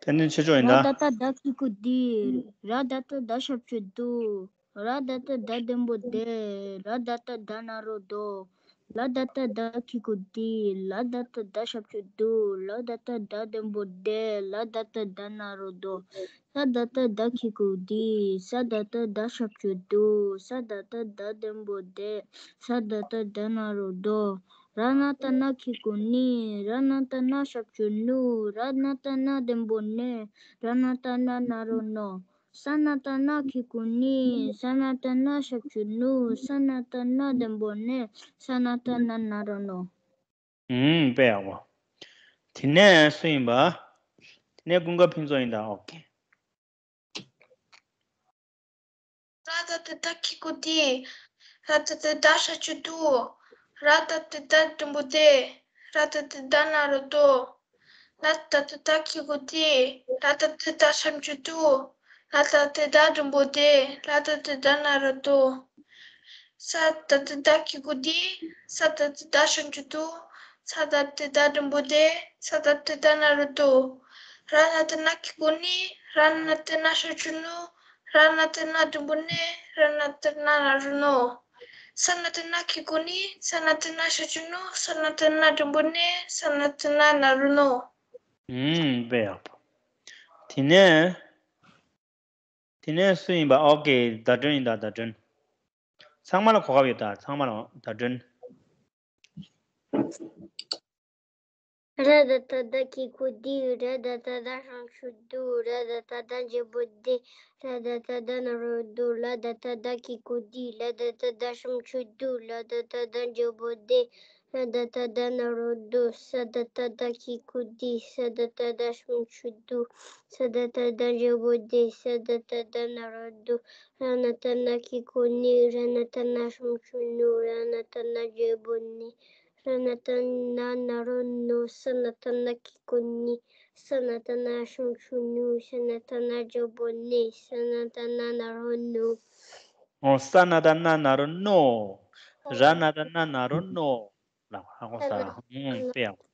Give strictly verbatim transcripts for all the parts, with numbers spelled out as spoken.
བསྟན་འཛིན་ཆོས་སྐྱོང་ཡིན་ད། ར་ད་ད་བཏགས་གི་གུ་དི། ར་ད་ད་བཏགས་ཞབས་ཀྱུ་དུ། ར་ད་ད་བཏགས་ལྡན་པོ་དེ། ར་ད་ད་བཏགས་ན་རོ་དོ། ལ་ད་ད་བཏགས་གི་གུ་དི། ལ་ད་ད་བཏགས་ཞབས་ཀྱུ་དུ། ལ་ད་ད་བཏགས་ལྡན་པོ་དེ། ལ་ད་ད་བཏགས་ན་རོ་དོ། ས་ད་ད་བཏགས་གི་གུ་དི། ས་ད་ད་བཏགས་ཞབས་ཀྱུ་དུ། ས་ད་ད་བཏགས་ལྡན་པོ་དེ། ས་ད་ད་བཏགས་ན་རོ་དོ། ར་ན་ད་ན་གི་གུ་ནི། ར་ན་ད་ན་ཞབས་ཀྱུ་ནུ། ར་ན་ད་ན་ལྡན་པོ་ནི། ར་ན་ད་ན་ན་རོ་ནོ། ས་ན་ད་ན་གི་གུ་ནི། ས་ན་ད་ན་ཞབས་ཀྱུ་ནུ། ས་ན་ད་ན་ལྡན་པོ་ནི། ས་ན་ད་ན་ན་རོ་ནོ། ཨུམ། དཔེ་ཡག་པོ། དེ་ནས་སུ་ཡིན་པ། དེ་ནས་ཀུན་དགའ་ཕུན་ཚོགས་ཡིན་ད། ཨོ་ཀེ། ར་ད་ད་བཏགས་གི་གུ་དི། ར་ད་ད་བཏགས་ཞབས་ཀྱུ་དུ། ར་ད་ད་བཏགས་ལྡན་པོ་དེ། ར་ད་ད་བཏགས་ན་རོ་དོ། ལ་ད་ད་བཏགས་གི་གུ་དི། ལ་ད་ད་བཏགས་ཞབས་ཀྱུ་དུ། ལ་ད་ད་བཏགས་ལྡན་པོ་དེ། ལ་ད་ད་བཏགས་ན་རོ་དོ། ས་ད་ད་བཏགས་གི་གུ་དི། ས་ད་ད་བཏགས་ཞབས་ཀྱུ་དུ། ས་ད་ད་བཏགས་ལྡན་པོ་དེ། ས་ད་ད་བཏགས་ན་རོ་དོ། ར་ན་ད་ན་གི་གུ་ནི། ར་ན་ད་ན་ཞབས་ཀྱུ་ནུ། ར་ན་ད་ན་ལྡན་པོ་ནི། ར་ན་ད་ན་ན་རོ་ནོ། ས་ན་ད་ན་གི་གུ་ནི། ས་ན་ད་ན་ཞབས་ཀྱུ་ནུ། ས་ན་ད་ན་ལྡན་པོ་ནི། ས་ན་ད་ན་ན་རོ་ནོ། ཨུམ། དཔེ་ཡག་པོ། དེ་ནས། དེ་ནས་སུ་ཡིན་པ། ཨོ་ཀེ། ཟླ་སྒྲོན་ཡིན་ད། ཟླ་སྒྲོན། ཚང་མ་ལ་གོ་སྐབས་ཡོད་ད། ཚང་མ་ལ། ཟླ་སྒྲོན། ར་ད་ད་བཏགས་གི་གུ་དི། ར་ད་ད་བཏགས་ཞབས་ཀྱུ་དུ། ར་ད་ད་བཏགས་ལྡན་པོ་དི། ར་ད་ད་བཏགས་ན་རོ་དོ། ལ་ད་ད་བཏགས་གི་གུ་དི། ལ་ད་ད་བཏགས་ཞབས་ཀྱུ་དུ། ལ་ད་ད་བཏགས་ལྡན་པོ་དི། ལ་ད་ད་བཏགས་ན་རོ་དོ། ས་ད་ད་བཏགས་གི་གུ་དི། ས་ད་ད་བཏགས་ཞབས་ཀྱུ་དུ། ས་ད་ད་བཏགས་ལྡན་པོ་དི། ས་ད་ད་བཏགས་ན་རོ་དོ། ར་ན་ད་ན་གི་གུ་ནི། ར་ན་ད་ན་ཞབས་ཀྱུ་ནུ། ར་ན་ད་ན་ལྡན་པོ་ནི། ར་ན་ད་ན་ན་རོ་ནོ། ས་ན་ད་ན་གི་གུ་ནི། ས་ན་ད་ན་ཞབས་ཀྱུ་ནུ། ས་ན་ད་ན་ལྡན་པོ་ནི། ས་ན་ད་ན་ན་རོ་ནོ། ཨོ། ས་ན་ད་ན་ན་རོ་ནོ། ར་ན་ད་ན་ན་རོ་ནོ། ལ་ཧ་གོ་ས། ཨུམ། དཔེ་ཡག་པོ།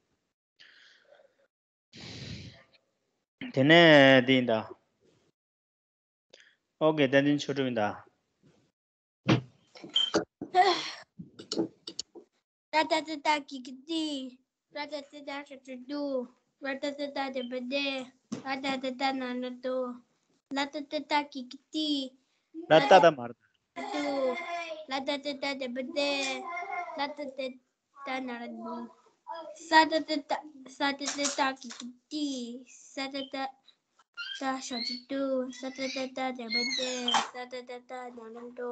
དེ་ནས་འདི་ཡིན་ད། ཨོ་ཀེ། བསྟན་འཛིན་ཆོས་གྲུབ་ཡིན་ད། ར་ད་ད་བཏགས་གི་གུ་དི། ར་ད་ད་བཏགས་ཞབས་ཀྱུ་དུ། ར་ད་ད་བཏགས་ལྡན་པོ་དི། ལ་ད་ད་བཏགས་ན་རོ་དོ། ལ་ད་ད་བཏགས་གི་གུ་དི། ར་ད་ད་མ་རེད། དུ། ལ་ད་ད་བཏགས་ལྡན་པོ་དི། ལ་ད་ད་བཏགས་ན་རོ་ནོ། ས་ད་ད་བཏགས། ས་ད་ད་བཏགས་གི་གུ་དི། ས་ད་ད་བཏགས་ཞབས་ཀྱུ་དུ། ས་ད་ད་བཏགས་ལྡན་པོ་དི། ས་ད་ད་བཏགས་ན་རོ་ནོ།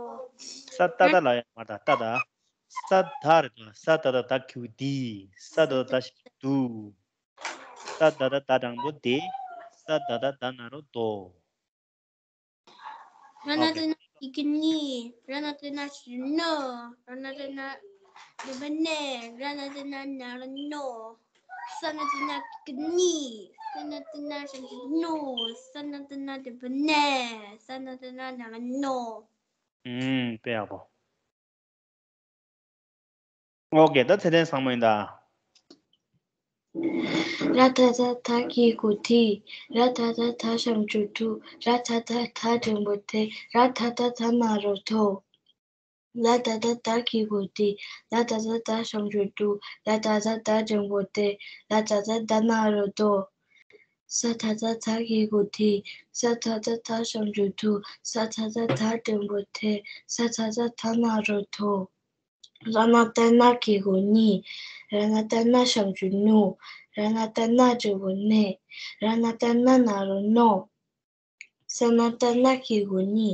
ས་ད་ད་ལ་ཡང་མ་རེད་ད། ད་ད། ས་ད་རེད་ད། ས་ད་ད་བཏགས་གི་གུ་དི། ས་ད་ད་བཏགས་ཞབས་ཀྱུ་དུ། ས་ད་ད་བཏགས་ལྡན་པོ་དི། ས་ད་ད་བཏགས་ན་རོ་དོ། ར་ན་ད་ན་གི་གུ་ནི། ར་ན་ད་ན་ཞབས་ཀྱུ་ནོ། ར་ན་ད་ན་ལྡན་པོ་ནི། ར་ན་ད་ན་ན་རོ་ནོ། ས་ན་ད་ན་གི་གུ་ནི། ས་ན་ད་ན་ཞབས་ཀྱུ་ནུ། ས་ན་ད་ན་ལྡན་པོ་ནི། ས་ན་ད་ན་ན་རོ་ནོ། ཨུམ། དཔེ་ཡག་པོ། ཨོ་ཀེ། ད་ཚེ་བརྟན་བཟང་མོ་ཡིན་ད། ར་ད་ད་བཏགས་གི་གུ་དི། ར་ད་ད་བཏགས་ཞབས་ཀྱུ་དུ། ར་ད་ད་བཏགས་ལྡན་པོ་དི། ར་ད་ད་བཏགས་ན་རོ་དོ། ལ་ད་ད་བཏགས་གི་གུ་དི། ལ་ད་ད་བཏགས་ཞབས་ཀྱུ་དུ། ལ་ད་ད་བཏགས་ལྡན་པོ་དི། ལ་ད་ད་བཏགས་ན་རོ་དོ། ས་ད་ད་བཏགས་གི་གུ་དི། ས་ད་ད་བཏགས་ཞབས་ཀྱུ་དུ། ས་ད་ད་བཏགས་ལྡན་པོ་དི། ས་ད་ད་བཏགས་ན་རོ་དོ། ར་ན་ད་ན་གི་གུ་ནི། ར་ན་ད་ན་ཞབས་ཀྱུ་ནུ། ར་ན་ད་ན་ལྡན་པོ་ནི། ར་ན་ད་ན་ན་རོ་ནོ། ས་ན་ད་ན་གི་གུ་ནི།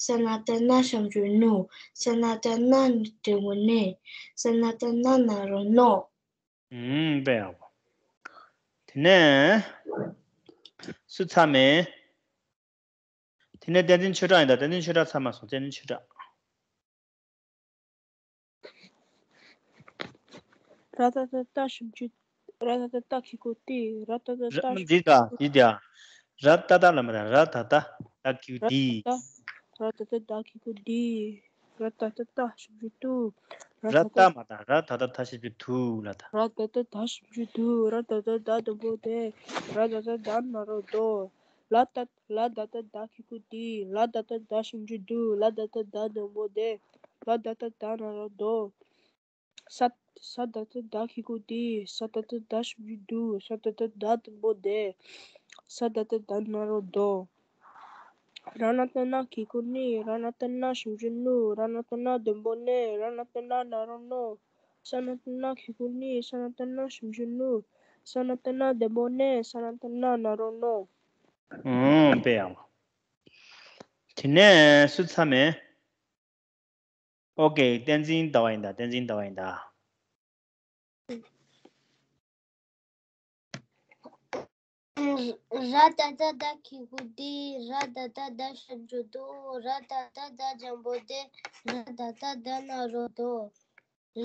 ས་ན་ད་ན་ཞབས་ཀྱུ་ནུ། ས་ན་ད་ན་ལྡན་པོ་ནི། ས་ན་ད་ན་ན་རོ་ནོ། ཨུམ། དཔེ་ཡག་པོ། དེ་ནས་སུ་ཚར་མེད། དེ་ནས་བསྟན་འཛིན་ཆོས་གྲགས་ཡིན་ད། བསྟན་འཛིན་ཆོས་གྲགས་ཚར་མ་སོང་། བསྟན་འཛིན་ཆོས་གྲགས། ར་ད་ད་བཏགས་ཞབས་ཀྱུ། ར་ད་ད་བཏགས་གི་གུ་དི། ར་ད་ད་ར་བཏགས་ཞབས་འདི་ཀྱུ་དང་དུ། འདི་དང་། ར་ད་ད་ལ་མ་ར། ར་ད་ད་བཏགས་གི་གུ་ར་དི། ད་ད། ར་ད་ད་བཏགས་གི་གུ་དི། ར་ད་ད་བཏགས་ཞབས་ཀྱུ་དུ། ར་ད་ད་མ་ད་ར་ད་ད་ད་ཞབས་ཀྱུ་དུ་ལ་ད། ར་ད་ད་ད་ཞབས་ཀྱུ་དུ། ར་ད་ད་ད་དང་པོ་དེ། ར་ད་ད་ད་ན་རོ་དོ། ལ་ད་ལ་ད་ད་ད་གི་གུ་དི། ལ་ད་ད་ད་ཞབས་ཀྱུ་དུ། ལ་ད་ད་ད་དང་པོ་དེ། ལ་ད་ད་ད་ན་རོ་དོ། ས་ས་ད་ད་ད་གི་གུ་དི། ས་ད་ད་ད་ཞབས་ཀྱུ་དུ། ས་ད་ད་ད་དང་པོ་དེ། ས་ད་ད་ད་ན་རོ་དོ། ར་ན་ད་ན་གི་གུ་ནི། ར་ན་ད་ན་ཞབས་ཀྱུ་ནུ། ར་ན་ད་ན་དང་པོ་ནེ། ར་ན་ད་ན་ན་རོ་ནོ། ས་ན་ད་ན་གི་གུ་ནི། ས་ན་ད་ན་ཞབས་ཀྱུ་ནུ། ས་ན་ད་ན་དང་པོ་ནེ། ས་ན་ད་ན་ན་རོ་ནོ། ཨང་། དཔེ་ཡག་པོ། དེ་ནས་སུ་ཚར་མེད། ཨོ་ཀེ། བསྟན་འཛིན་ཟླ་བ་ཡིན་ད། བསྟན་འཛིན་ཟླ་བ་ཡིན་ད། ར་ད་ད་ད་གི་གུ་དི། ར་ད་ད་ད་ཞབས་ཀྱུ་དུ། ར་ད་ད་ད་དང་པོ་དེ། ར་ད་ད་ད་ན་རོ་དོ།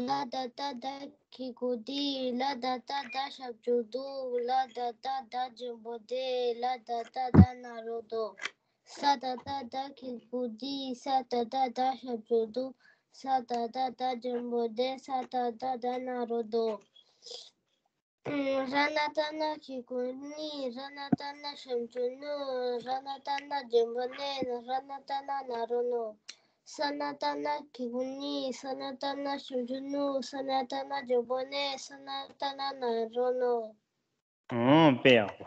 ལ་ད་ད་ད་གི་གུ་དི། ལ་ད་ད་ད་ཞབས་ཀྱུ་དུ། ལ་ད་ད་ད་དང་པོ་དེ། ལ་ད་ད་ད་ན་རོ་དོ། ས་ད་ད་ད་གི་གུ་དི། ས་ད་ད་ད་ཞབས་ཀྱུ་དུ། ས་ད་ད་ད་དང་པོ་དེ། ས་ད་ད་ད་ན་རོ་དོ། ར་ན་ད་ན་གི་གུ་ནི། ར་ན་ད་ན་ཞབས་ཀྱུ་ནུ། ར་ན་ད་ན་དང་པོ་ནེ། ར་ན་ད་ན་ན་རོ་ནོ། ས་ན་ད་ན་གི་གུ་ནི། ས་ན་ད་ན་ཞབས་ཀྱུ་ནུ། ས་ན་ད་ན་དང་པོ་ནེ། ས་ན་ད་ན་ན་རོ་ནོ། ཨང་། དཔེ་ཡག་པོ།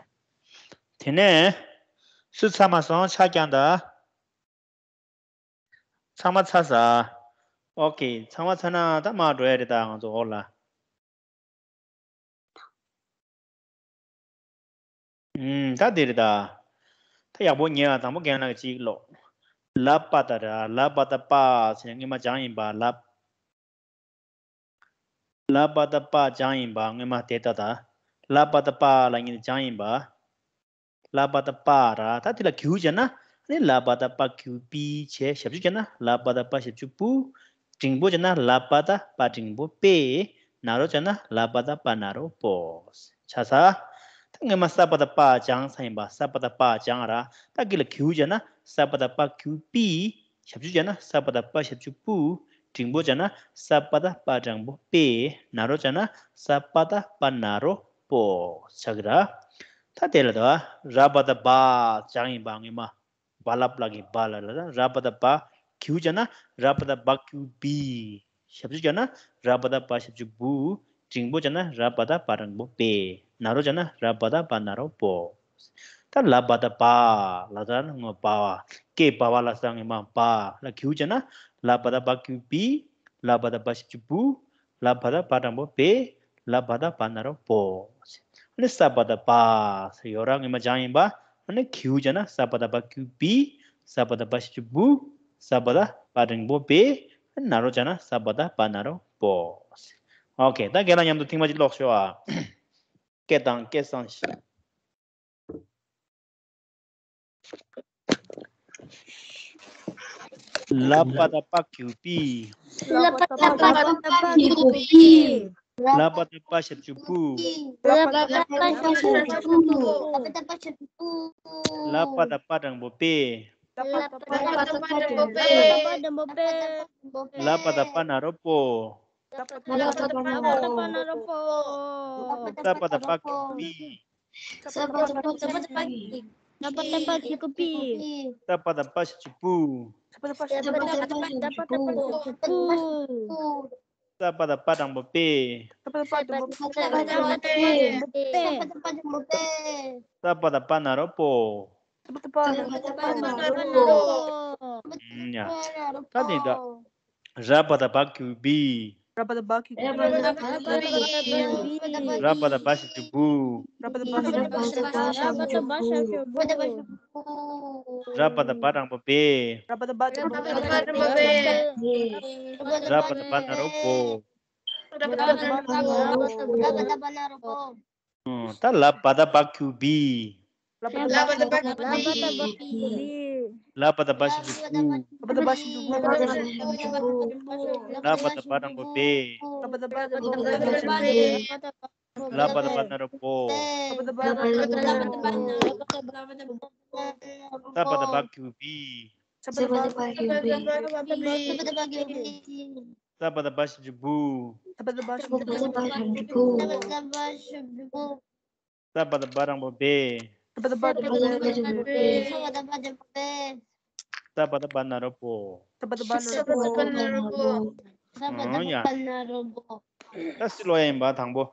དེ་ནས་སུ་ཚར་མ་སོང་། ཕྱག་བརྐྱངས་ད། ཚང་མ་ཚར་ས། ཨོ་ཀེ། ཚང་མ་ཚར་ན་ད་མར་འགྲོ་ཡ་རེད་ད། ང་ཚོ་འོག་ལ། ཨུམ། ད་དེ་རེད་ད། ད་ཡག་པོ་ཉན་ཨ། དང་པོ་རྒན་ལགས་གཅིག་ཀློག་ལ་པ་ད་ར། ལ་པ་ད་པ་ཟེར་ནས་སྔོན་མ་སྦྱངས་ཡིན་པ། ལ། ལ་པ་ད་པ་སྦྱངས་ཡིན་པ། སྔོན་མ་དེ་ད་ད། ལ་པ་ད་པ་ལབ་མཁན་དེ་སྦྱངས་ཡིན་པ། ལ་པ་ད་པ་ར། ད་དེ་ལ་གིའུ་བྱས་ན། ཨ་ནི་ལ་པ་ད་པ་གིའུ་པི་བྱས། ཞབས་ཀྱུ་བྱས་ན་ལ་པ་ད་པ་ཞབས་ཀྱུ་པུ། འགྲེང་བུ་བྱས་ན་ལ་པ་ད་པ་འགྲེང་བུ་པེ། ན་རོ་བྱས་ན་ལ་པ་ད་པ་ན་རོ་པོ། ཆ་ས། ད་སྔོན་མ་ས་པ་ད་པ་སྦྱངས་ཚར་ཡིན་པ། ས་པ་ད་པ་སྦྱངས་ར། ད་གི་ལ་གིའུ་བྱས་ན་ས་པ་ད་པ་གིའུ་པི། ཞབས་ཀྱུ་བྱས་ན་ས་པ་ད་པ་ཞབས་ཀྱུ་པུ། འགྲེང་བུ་བྱས་ན་ས་པ་ད་པ་འགྲེང་བུ་པེ། ན་རོ་བྱས་ན་ས་པ་ད་པ་ན་རོ་པོ་ཆགས་ཀྱི་ར། ད་དེ་ལ་ད་ར་པ་ད་བ་སྦྱངས་ཡིན་པ། སྔོན་མ་བ་ལ་པ་ལ་གི་བ་ལ་ལ། ད་ར་པ་ད་བ། གིའུ་བྱས་ན་ར་པ་ད་བ་གིའུ་བི། ཞབས་ཀྱུ་བྱས་ན་ར་པ་ད་བ་ཞབས་ཀྱུ་བུ། འགྲེང་བུ་བྱས་ན་ར་པ་ད་བ་འགྲེང་བུ་པེ། ན་རོ་བྱས་ན་ར་པ་ད་བ་ན་རོ་པོ། ད་ལ་པ་ད་བ་ལ། ད་ནི་ངོ་བ་བ། ཀེ་བ་བ་ལ་ས། སྔོན་མ་བ་ལ་གིའུ་བྱས་ན་ལ་པ་ད་བ་གིའུ་བི། ལ་པ་ད་བ་ཞབས་ཀྱུ་བུ། ལ་པ་ད་བ་འགྲེང་བུ་པེ། ལ་པ་ད་བ་ན་རོ་པོ། ཨ་ནི་ས་པ་ད་བ་ཟེར་ཡོད་ར། སྔོན་མ་སྦྱངས་ཡིན་པ། ཨ་ནི་གིའུ་བྱས་ན་ས་པ་ད་བ་གིའུ་བི། ས་པ་ད་བ་ཞབས་ཀྱུ་བུ། ས་པ་ད་བ་འགྲེང་བུ་པེ། ཨ་ནི་ན་རོ་བྱས་ན་ས་པ་ད་བ་ན་རོ་པོ། ཨོ་ཀེ། ད་རྒན་ལགས་མཉམ་དུ་ཐེངས་མ་གཅིག་ཀློག་ཤོག་ཨ། སྐད་དང་སྐད་གསང་ཞིང་། ལ་པ་ད་པ་གིའུ་པི། ལ་པ་ད་པ་གིའུ་པི། ལ་པ་ད་པ་ཞབས་ཀྱུ་པུ། ལ་པ་ད་པ་ཞབས་ཀྱུ་པུ། ལ་པ་ད་པ་འགྲེང་བུ་པེ། ལ་པ་ད་པ་འགྲེང་བུ་པེ། ལ་པ་ད་པ་ན་རོ་པོ། ལ་པ་ད་པ་ན་རོ་པོ། ལ་པ་ད་པ་གིའུ་པི། ལ་པ་ད་པ་གིའུ་པི། ལ་པ་ད་པ་ཞབས་ཀྱུ་པུ། ལ་པ་ད་པ་ཞབས་ཀྱུ་པུ། ལ་པ་ད་པ་འགྲེང་བུ་པེ། ལ་པ་ད་པ་འགྲེང་བུ་པེ། ལ་པ་ད་པ་ན་རོ་པོ། ལ་པ་ད་པ་ན་རོ་པོ། ཡ། ད་དེ་ད། ར་པ་ད་བ་གིའུ་བི། ར་པ་ད་བ་གིའུ་བི། ར་པ་ད་བ་ཞབས་ཀྱུ་བུ། ར་པ་ད་བ་ཞབས་ཀྱུ་བུ། ར་པ་ད་བ་འགྲེང་བུ་བེ། ར་པ་ད་བ་འགྲེང་བུ་བེ། ར་པ་ད་བ་ན་རོ་བོ། ད་ལ་པ་ད་བ་གིའུ་བི། ལ་པ་ད་བ་གིའུ་བི། ལ་པ་ད་བ་ཞབས་ཀྱུ་བུ། ལ་པ་ད་བ་འགྲེང་བུ་བེ། ལ་པ་ད་བ་ན་རོ་བོ། ད་པ་ད་བ་གིའུ་བི། ས་པ་བཏགས་སྦ་གི་གུ་སྦི། ས་པ་བཏགས་སྦ་ཞབས་ཀྱུ་སྦུ། ས་པ་བཏགས་སྦ་ཞབས་ཀྱུ་སྦུ། ས་པ་བཏགས་སྦ་དྲང་པོ་སྦེ། ས་པ་བཏགས་སྦ་དྲང་པོ་སྦེ། ས་པ་བཏགས་སྦ་ན་རོ་སྦོ། ས་པ་བཏགས་སྦ་ན་རོ་སྦོ། ས་པ་བཏགས་སྦ་ན་རོ་སྦོ། ཨང་ཡ། ད་སུས་ཀློག་ཡ་ཡིན་པ་དང་པོ།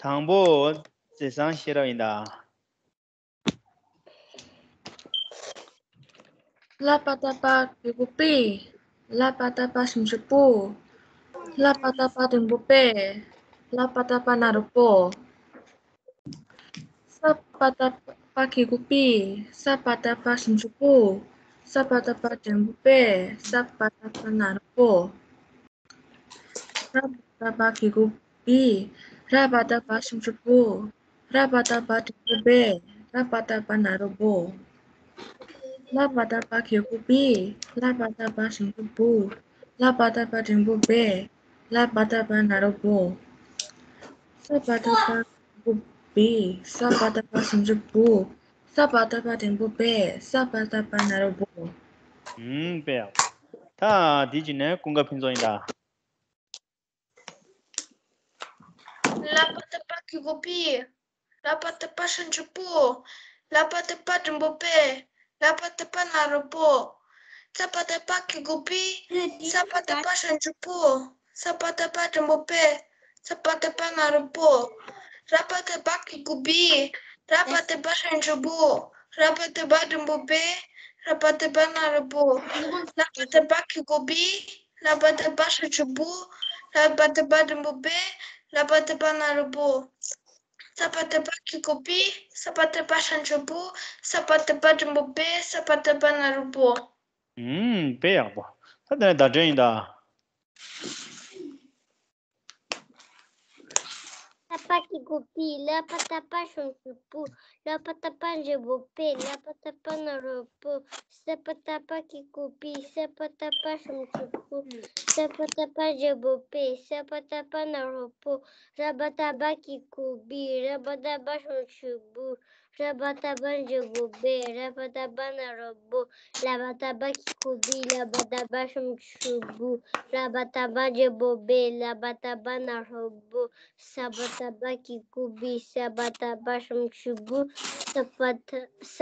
དང་པོ་རྗེས་བཟང་ཤེས་རབ་ཡིན་ད། ལ་པ་བཏགས་ལ་གི་གུ་ལི། ལ་པ་བཏགས་ལ་ཞབས་ཀྱུ་ལུ། ལ་པ་བཏགས་ལ་དྲང་པོ་ལི། ལ་པ་བཏགས་ལ་ན་རོ་ལོ། ས་པ་བཏགས་ས་གི་གུ་སི། ས་པ་བཏགས་ས་ཞབས་ཀྱུ་སི། ས་པ་བཏགས་ས་དྲང་པོ་སི། ས་པ་བཏགས་ས་ན་རོ་སི། ར་པ་བཏགས་ར་གི་གུ་རི། ར་པ་བཏགས་ར་ཞབས་ཀྱུ་རུ། ར་པ་བཏགས་ར་དྲང་པོ་རེ། ར་པ་བཏགས་ར་ན་རོ་རེ། ལ་པ་བཏགས་ལ་གི་གུ་ལི། ལ་པ་བཏགས་ལ་ཞབས་ཀྱུ་ལུ། ལ་པ་བཏགས་ལ་དྲང་པོ་ལེ། ལ་པ་བཏགས་ལ་ན་རོ་ལོ། ས་པ་བཏགས་ས་གི་གུ་སི། ས་པ་བཏགས་ས་ཞབས་ཀྱུ་སི། ས་པ་བཏགས་ས་དྲང་པོ་སེ། ས་པ་བཏགས་ས་ན་རོ་སེ། ཨུམ། དཔེ་ཡག་པོ། ད་འདི་གཅིག་ནས་ཀུན་དགའ་ཕུན་ཚོགས་ཡིན་ད། ལ་པ་བཏགས་ལ་གི་གུ་ལི། ལ་པ་བཏགས་ལ་ཞབས་ཀྱུ་ལུ། ལ་པ་བཏགས་ལ་དྲང་པོ་ལེ། ལ་པ་བཏགས་ལ་ན་རོ་ལོ། ས་པ་བཏགས་ས་གི་གུ་སི། ས་པ་བཏགས་ས་ཞབས་ཀྱུ་སི། ས་པ་བཏགས་ས་དྲང་པོ་སེ། ས་པ་བཏགས་ས་ན་རོ་སོ། ར་པ་བཏགས་ར་གི་གུ་རི། ར་པ་བཏགས་ར་ཞབས་ཀྱུ་རུ། ར་པ་བཏགས་ར་དྲང་པོ་རེ། ར་པ་བཏགས་ར་ན་རོ་རོ། ལ་པ་བཏགས་ལ་གི་གུ་ལི། ལ་པ་བཏགས་ར་ཞབས་ཀྱུ་རུ། ལ་པ་བཏགས་ར་དྲང་པོ་རེ། ལ་པ་བཏགས་ར་ན་རོ་རོ། ས་པ་བཏགས་ས་གི་གུ་སི། ས་པ་བཏགས་ས་ཞབས་ཀྱུ་སི། ས་པ་བཏགས་ར་དྲང་པོ་རེ། ས་པ་བཏགས་ར་ན་རོ་རོ། ཨུམ། དཔེ་ཡག་པོ། ད་དེ་ནས་བརྡ་སྤྲོད་ཡིན་ད། ལ་པ་གི་གུ་ལི། ལ་པ་བཏགས་ལ་ཞབས་ཀྱུ་ལུ། ལ་པ་བཏགས་ལ་དྲང་པོ་རེ། ལ་པ་བཏགས་ལ་ན་རོ་རོ། ས་པ་བཏགས་ས་གི་གུ་སི། ས་པ་བཏགས་ས་ཞབས་ཀྱུ་སི། ས་པ་བཏགས་ས་དྲང་པོ་རེ། ས་པ་བཏགས་ས་ན་རོ་རོ། ར་པ་བཏགས་ར་གི་གུ་རི། ར་པ་བཏགས་ར་ཞབས་ཀྱུ་རུ། ར་པ་བཏགས་ར་དྲང་པོ་རེ། ར་པ་བཏགས་ར་ན་རོ་རོ། ལ་པ་བཏགས་ལ་གི་གུ་ལི། ལ་པ་བཏགས་ལ་ཞབས་ཀྱུ་ལུ། ར་པ་བཏགས་ར་དྲང་པོ་རེ། ར་པ་བཏགས་ར་ན་རོ་རོ། ས་པ་བཏགས་ས་གི་གུ་སི། ས་པ་བཏགས་ས་ཞབས་ཀྱུ་སི། ས་པ་བཏགས་ས་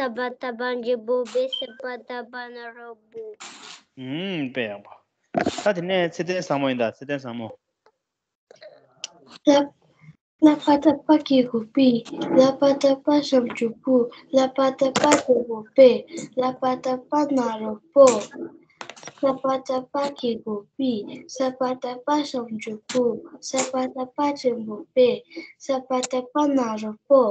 དྲང་པོ་རེ། ས་པ་བཏགས་ར་ན་རོ་རོ། ཨུམ། དཔེ་ཡག་པོ། ད་དེ་ནས་ཚེ་བརྟན་བཟང་མོ་ཡིན་ད། ཚེ་བརྟན་བཟང་མོ། ལ་ལ་པ་བཏགས་ལ་གི་གུ་ལི། ལ་པ་བཏགས་ལ་ཞབས་ཀྱུ་ལུ། ལ་པ་བཏགས་ལ་དྲང་པོ་རེ། ལ་པ་བཏགས་ལ་ན་རོ་རོ། ས་པ་བཏགས་ས་གི་གུ་སི། ས་པ་བཏགས་ས་ཞབས་ཀྱུ་སི། ས་པ་བཏགས་ས་དྲང་པོ་རེ། ས་པ་བཏགས་ས་ན་རོ་རོ།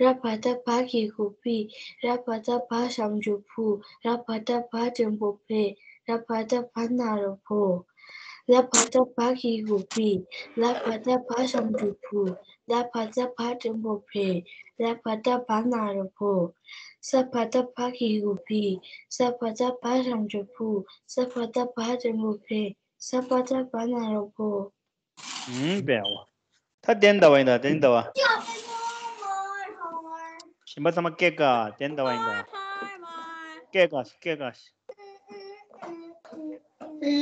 ར་པ་བཏགས་ར་གི་གུ་རི། ར་པ་བཏགས་ར་ཞབས་ཀྱུ་རུ། ར་པ་བཏགས་ར་དྲང་པོ་རེ། ར་པ་བཏགས་ར་ན་རོ་རོ། ལ་པ་བཏགས་ལ་གི་གུ་ལི། ལ་པ་བཏགས་ལ་ཞབས་ཀྱུ་ལུ། ལ་པ་བཏགས་ལ་དྲང་པོ་རེ། ལ་པ་བཏགས་ལ་ན་རོ་རོ། ས་པ་བཏགས་སི་གི་གུ་སི། ས་པ་བཏགས་སི་ཞབས་ཀྱུ་སི། ས་པ་བཏགས་སི་དྲང་པོ་རེ། ས་པ་བཏགས་སི་ན་རོ་རོ། ཨུམ། དཔེ་ཡག་པོ། ད་བསྟན་ཟླ་བ་ཡིན་ད། བསྟན་ཟླ་བ། གཞན་པ་ཚང་མ་སྐད་དགའ། བསྟན་ཟླ་བ་ཡིན་ད། སྐད་དགའ་སྐད་དགའ།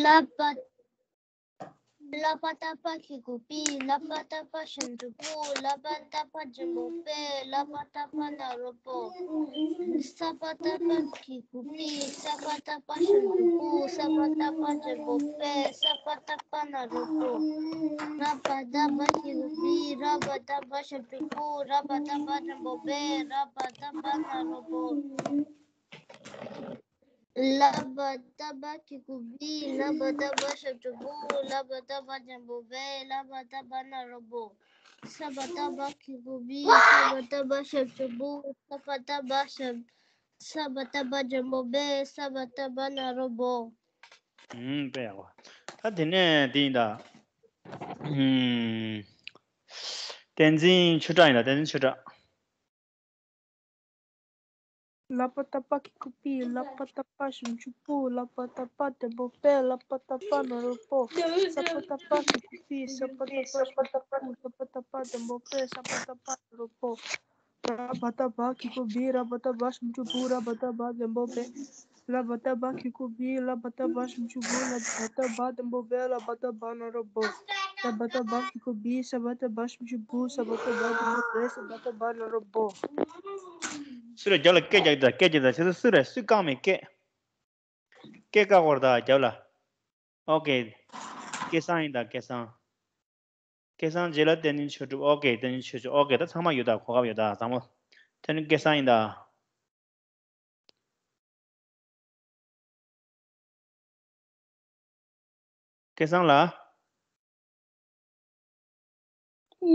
ལ་པ། ལ་པ་བཏགས་ལ་གི་གུ་ལི། ལ་པ་བཏགས་ལ་ཞབས་ཀྱུ་ལུ། ལ་པ་བཏགས་ལ་དྲང་པོ་རེ། ལ་པ་བཏགས་ལ་ན་རོ་རོ། ས་པ་བཏགས་སི་གི་གུ་སི། ས་པ་བཏགས་སི་ཞབས་ཀྱུ་སི། ས་པ་བཏགས་སི་དྲང་པོ་སེ། ས་པ་བཏགས་སི་ན་རོ་རོ། ར་པ་བཏགས་ར་གི་གུ་རི། ར་པ་བཏགས་ར་ཞབས་ཀྱུ་རུ། ར་པ་བཏགས་ར་དྲང་པོ་རེ། ར་པ་བཏགས་ར་ན་རོ་རོ། ལ་པ་བཏགས་ལ་གི་གུ་རི། ལ་པ་བཏགས་ལ་ཞབས་ཀྱུ་ལུ། ལ་པ་བཏགས་ལ་དྲང་པོ་རེ། ལ་པ་བཏགས་ལ་ན་རོ་རོ། ས་པ་བཏགས་སི་གི་གུ་སི། ས་པ་བཏགས་སི་ཞབས་ཀྱུ་སི། ས་པ་བཏགས་ལ་ཞབས། ས་པ་བཏགས་ལ་དྲང་པོ་རེ། ས་པ་བཏགས་ལ་ན་རོ་རོ། ཨུམ། དཔེ་ཡག་པོ། ད་དེ་ནས་དེ་ཡིན་ད། ཨུམ། བསྟན་འཛིན་ཆོས་གྲགས་ཡིན་ད། བསྟན་འཛིན་ཆོས་གྲགས། ལ་པ་བཏགས་ལ་གི་གུ་ལི། ལ་པ་བཏགས་ལ་ཞབས་ཀྱུ་ལུ། ལ་པ་བཏགས་ལ་དྲང་པོ་རེ། ལ་པ་བཏགས་ལ་ན་རོ་རོ། ས་པ་བཏགས་སི་གི་གུ་སི། ས་པ་བཏགས་སི་ཞབས་ཀྱུ་སི། ས་པ་བཏགས་ལ་དྲང་པོ་རེ། ས་པ་བཏགས་ལ་ན་རོ་རོ། ར་བ་ཏ་བ་གི་གུ་བི། ར་བ་ཏ་བ་ཞབས་ཀྱུ་བུ། ར་བ་ཏ་བ་ལྡེམ་པོ་བེ། ལ་བ་ཏ་བ་གི་གུ་བི། ལ་བ་ཏ་བ་ཞབས་ཀྱུ་བུ། ལ་བ་ཏ་བ་ལྡེམ་པོ་བེ། ལ་བ་ཏ་བ་ན་རོ་བོ། ས་བ་ཏ་བ་གི་གུ་བི། ས་བ་ཏ་བ་ཞབས་ཀྱུ་བུ། ས་བ་ཏ་བ་ལྡེམ་པོ་བེ། ས་བ་ཏ་བ་ན་རོ་བོ། སུ་རེད། རྒྱབ་ལ་སྐད་རྒྱག་གི་ད། སྐད་རྒྱག་གི་ད། ཆེ་ས་སུ་རེད། སུས་བཀང་མེད་སྐད། སྐད་བཀག་གོ་ར་ད་རྒྱབ་ལ། ཨོ་ཀེ། སྐལ་བཟང་ཡིན་ད་སྐལ་བཟང་། སྐལ་བཟང་རྗེས་ལ་བསྟན་འཛིན་ཆོས་གྲུབ། ཨོ་ཀེ། བསྟན་འཛིན་ཆོས་གྲུབ། ཨོ་ཀེ། ད་ཚང་མ་ཡོད་ད། གོ་སྐབས་ཡོད་ད་བཟང་མོ། དེ་ནི་སྐལ་བཟང་ཡིན་ད། སྐལ་བཟང་ལ།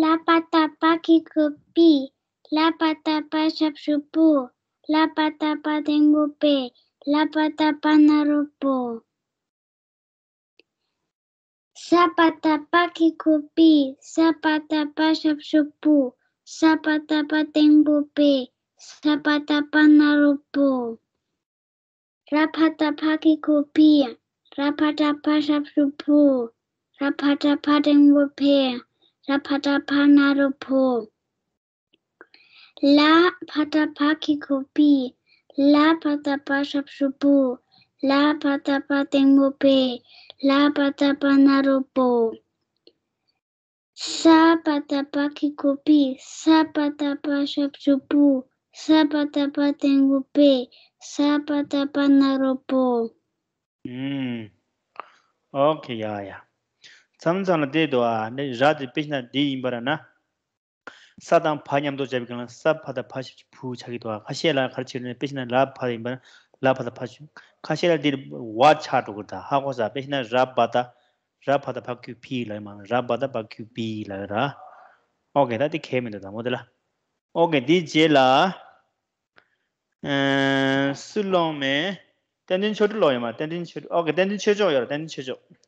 ལ་བ་ཏ་བ་གི་གུ་བི། ལ་བ་ཏ་བ་ཞབས་ཀྱུ་བུ། ལ་བ་ཏ་བ་ལྡེམ་པོ་བེ། ལ་བ་ཏ་བ་ན་རོ་བོ། ས་བ་ཏ་བ་གི་གུ་བི། ས་བ་ཏ་བ་ཞབས་ཀྱུ་བུ། ས་བ་ཏ་བ་ལྡེམ་པོ་བེ། ས་བ་ཏ་བ་ན་རོ་བོ། ར་བ་ཏ་བ་གི་གུ་བི། ར་བ་ཏ་བ་ཞབས་ཀྱུ་བུ། ར་བ་ཏ་བ་ལྡེམ་པོ་བེ། ར་བ་ཏ་བ་ན་རོ་བོ། ལ་བ་ཏ་བ་གི་གུ་བི། ལ་བ་ཏ་བ་ཞབས་ཀྱུ་བུ། ལ་བ་ཏ་བ་ལྡེམ་པོ་བེ། ལ་བ་ཏ་བ་ན་རོ་བོ། ས་བ་ཏ་བ་གི་གུ་བི། ས་བ་ཏ་བ་ཞབས་ཀྱུ་བུ། ས་བ་ཏ་བ་ལྡེམ་པོ་བེ། ས་བ་ཏ་བ་ན་རོ་བོ། ཨུམ། ཨོ་ཁེ། ཡ་ཡ། མཚམས་མཚམས་ལ་དེ་འདུག་ཨ། ནི་ར་དེ་དཔེ་བཞག་ན་འདི་ཡིན་པ་ར་ན། ས་དང་བ་མཉམ་དུ་སྦྱར་བའི་སྒང་ལ་ས་བ་ཏ་བ་ཞབས་ཀྱུ་བུ་ཆགས་ཀྱི་འདུག་ཨ། ཁ་ཤས་ལ་ག་རེ་བྱེད་ན། དཔེ་བཞག་ན་ར་བ་ཡིན་པ་ན་ལ་བ་ཏ་བ་ཞབས་ཀྱུ། ཁ་ཤས་ལ་འདི་བ་ཆགས་འགྲོ་གི་འདུག་ཧ་གོ་ས། དཔེ་བཞག་ན་ར་བ་ཏ། ར་བ་ཏ་བ་གི་གུ་བི་ལ་ཡིན་མ། ར་བ་ཏ་བ་གི་གུ་བི་ལ་ཡིན་ར། ཨོ་ཁེ། ད་དེ་ཁེ་མི་འདུག་ད་མོ་དེ་ལ། ཨོ་ཁེ། དེའི་རྗེས་ལ། ཨ། སུ་ཀློག་མེད། བསྟན་འཛིན་ཆོས་གྲུབ་ཀློག་ཡོད་མ། བསྟན་འཛིན་ཆོས་གྲུབ། ཨོ་ཁེ། བསྟན་འཛིན་ཆོས་མཆོག་ཡོད་ར། བསྟན་འཛིན་ཆོས་མཆོག།